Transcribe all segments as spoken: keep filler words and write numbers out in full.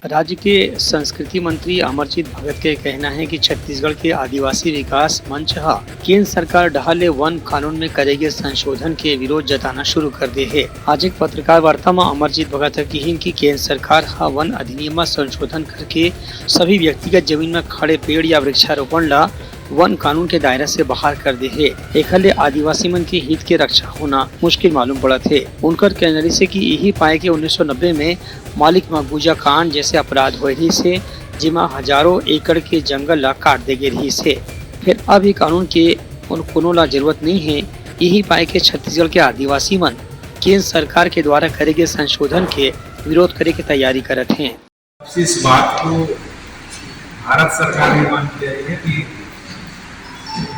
राज्य के संस्कृति मंत्री अमरजीत भगत के कहना हे कि छत्तीसगढ़ के आदिवासी विकास मंच ह केंद्र सरकार डहार ले वन कानून में करे गे संशोधन के विरोध जताना शुरू कर दे हे। आज एक पत्रकार वार्ता म अमरजीत भगत ह किहिन कि केंद्र सरकार ह वन अधिनियम म संशोधन करके सभी व्यक्तिगत जमीन म खड़े पेड़ या वृक्षारोपण ल वन कानून के दायरा से बाहर कर दे हे। एखर ले आदिवासी मन के हित के रक्षा होना मुश्किल मालूम पड़त हे। उनकर कहना रिहिस हे कि इही पाय के उन्नीस सौ नब्बे में मालिक मकबूजा कांड जैसे अपराध होए रिहिस हे, जेमा हजारों एकड़ के जंगल ला काट दे गे रिहिस हे। फेर अब ये कानून के उन कोनो ला जरूरत नहीं हे। यही पाए के छत्तीसगढ़ के आदिवासी मन केंद्र सरकार के द्वारा करे गए संशोधन के विरोध करे के तैयारी करत हें। इस बात को भारत सरकार ने मान्यता दी है कि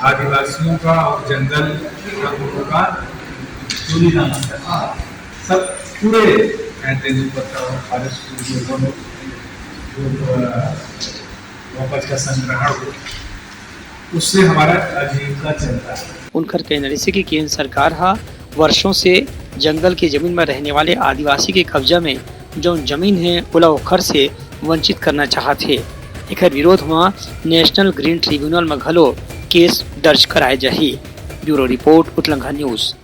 आदिवासियों का और जंगल का दोनों का चोरी का मतलब सब पूरे, चाहे तेंदुपत्ता हो, फॉरेस्ट हो, वन हो, जो, अ, वापस का संग्रहण हो, उससे हमारा आजीविका चलता है। उनकर कहना रिहिस हे कि केंद्र सरकार ह वर्षों से जंगल के जमीन म रहने वाले आदिवासी के कब्जा में जौन जमीन हे, ओला ओखर से वंचित करना चाहत हे। एखर विरोध म नेशनल ग्रीन ट्रिब्यूनल म घलो केस दर्ज कराए जाही। Bureau report, Utlangha news.